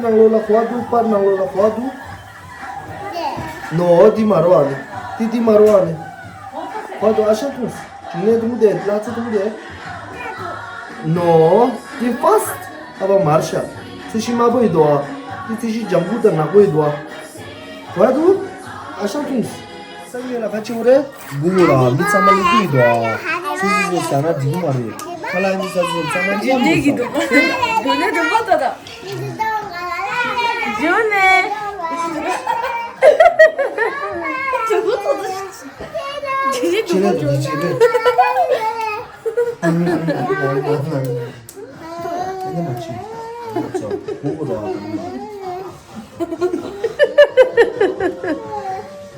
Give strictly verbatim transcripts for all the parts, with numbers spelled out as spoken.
ནང་ལོགས་ལ་གོ་བ་འདུག་པར་ནང་ལོགས་ལ་གོ་བ་འདུག་ནོ། འདི་མ་རོ་ཨ་ནི། འདི་འདི་མ་རོ་ཨ་ནི། གོ་བ་འདུག་ཨ་ཤ་འཐུང་། ནས་འཐུང་དེ་ལ་ཚ་འཐུང་དེ། ནོ། འདི་ཕ་སི་ཊི། ཨ་བ་མར་ཤ། ཚི་ཤི་དམར་པོ་ཡི་དོ་ཨ། འདི་ཚི་ཤི་ལྗང་གུ་དང་ནག་པོ་ཡི་དོ་ཨ། གོ་བ་འདུག་ཨ་ཤ་འཐུང་། སང་ཉིན་ལ་ཁ་ཆེ་བོ་རེད། སྒུག་ར་མི་ཚང་མ་ལུས་ཀྱི་འདུག་ཨ། སུ་སུ་སུ་ཟ་ན་འགྲིག་མ་རེད། ཁ་ལག་མི་ཚ་སུ་ཚང་མ་འགྲིག་མ་རེད། དེ་ནས་དུ་པ་ཏོ་ཏོ། ཇོ་ནེ། དུ་པ་ཏོ་ཏོ། དེ་ནས་དུ་པ་ཏོ་ཏོ། ཨ་ནི་མ་ཆི།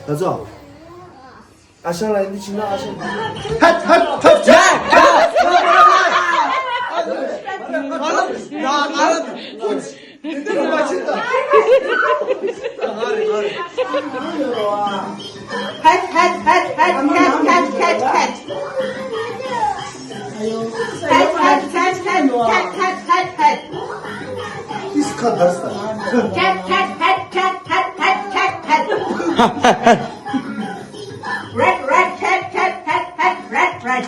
ད་ཚོ། ཨ་ཤང་ལ་ཡིན་དུ་ཕྱིན་ན་ཨ་ཤང་། ཧད་ཧད་ཧད། ཡ། ཡ། ང་ལ་ང་ལ། ཧད་ཧད་ཧད་ཧད་ཧད་ཧད་ཧད། ཧད་ཧད་ཧད་ཧད་ཧད་ཧད་ཧད་ཧད། ཁད་ཁད་ཧད་ཧད་ཧད་ཧད་ཧད་ཧད། Red, red, cat, cat, cat, cat, red, red.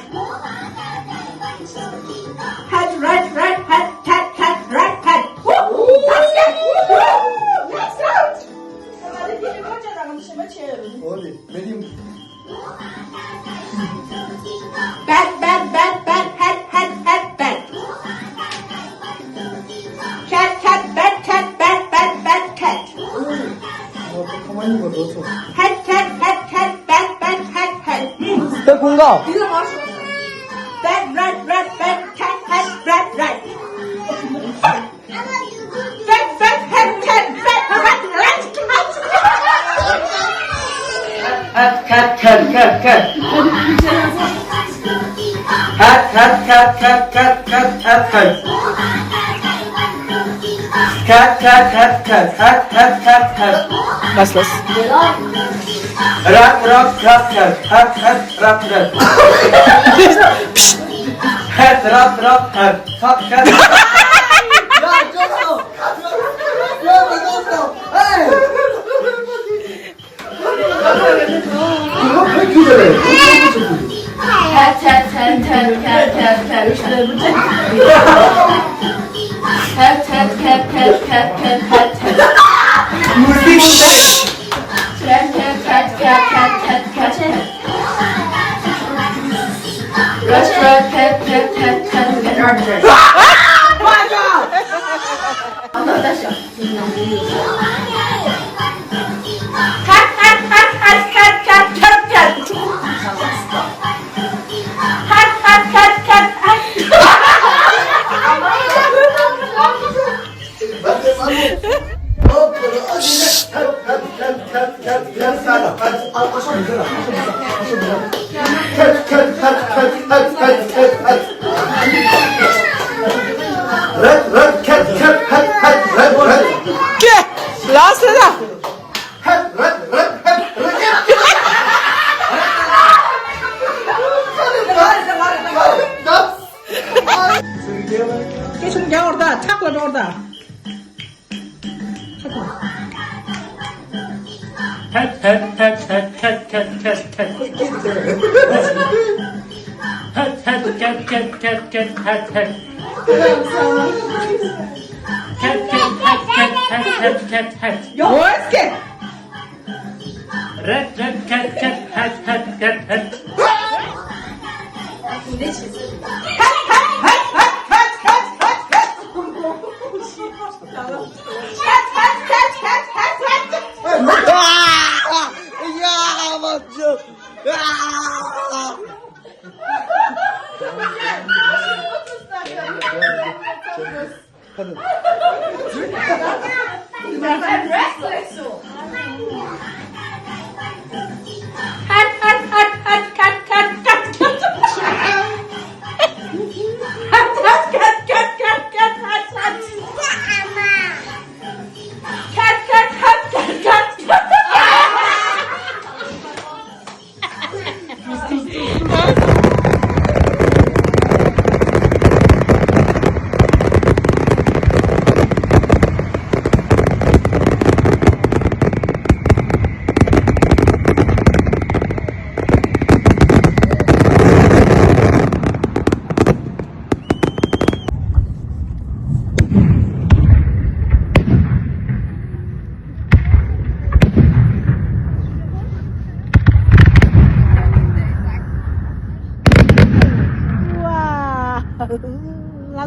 Hat, red, red, hat, cat, cat, red, red. Woo! That's it! Woo! Next round! Bat, bat, bat, bat, hat, hat, hat, bat. Cat, cat, bat, cat, bat, bat, bat, cat. Hat, hat, hat, hat, bat, bat, hat, hat. ད་ཁུང་ག Bat, rat, rat, bat, cat, hat, rat, rat. Bat, bat, hat, cat, bat, rat, rat, cat. Hat, hat, hat, hat, hat, hat. Hat, hat, hat, hat, hat, hat, hat, hat. Cat, cat, hat, cat, hat, hat, hat, hat. Las, las. Rat, rat, rat, rat, hat, hat, rat, rat. Hat, rat, rat, hat, hat, hat. Hey! ལགས་སོ། སྐད་ཆུང་རྒྱག་འོར་ད་ཁྲག་ལ་འགྲོ་འོར་ད། ཧད་ཧད་ཧད་ཧད་ཁད་ཁད་ཁད་ཁད། ཧད་ཧད་ཁད་ཁད་ཁད་ཁད་ཧད་ཧད། ཁད་ཁད་ཧད་ཁད་ཧད་ཧད་ཁད་ཧད། ཡོ། ཨོ་སྐད། རེད་རེད་ཁད་ཁད་ཧད་ཧད་ཁད་ཧད།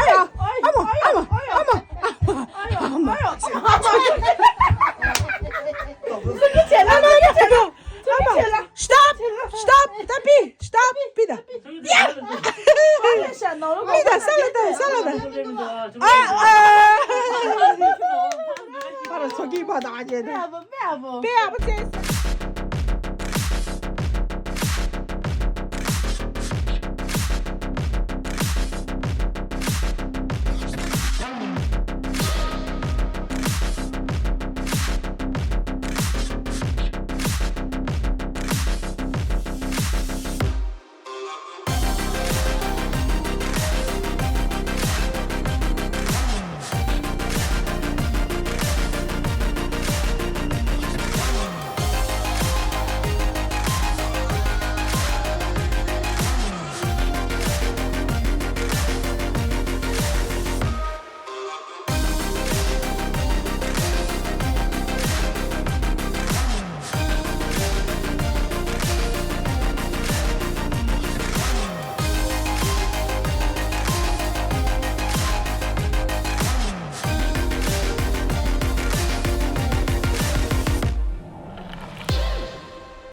ཨའི་ཨའི། ཨ་མ་ཨ་མ་ཨ་མ་ཨ་མ། ཨ་མ། ཨ་མ། Stop! Stop! ད་པི། Stop! པི་ད། ཡ། མི་ད་ས་ལ་ད་ས་ལ་ད། ཨ་ཨ། ཨ་ར་ཚོ་གི་བ་ད་ཨ་ཅེ་ད། པེ་ཨ་པ་ཙེ།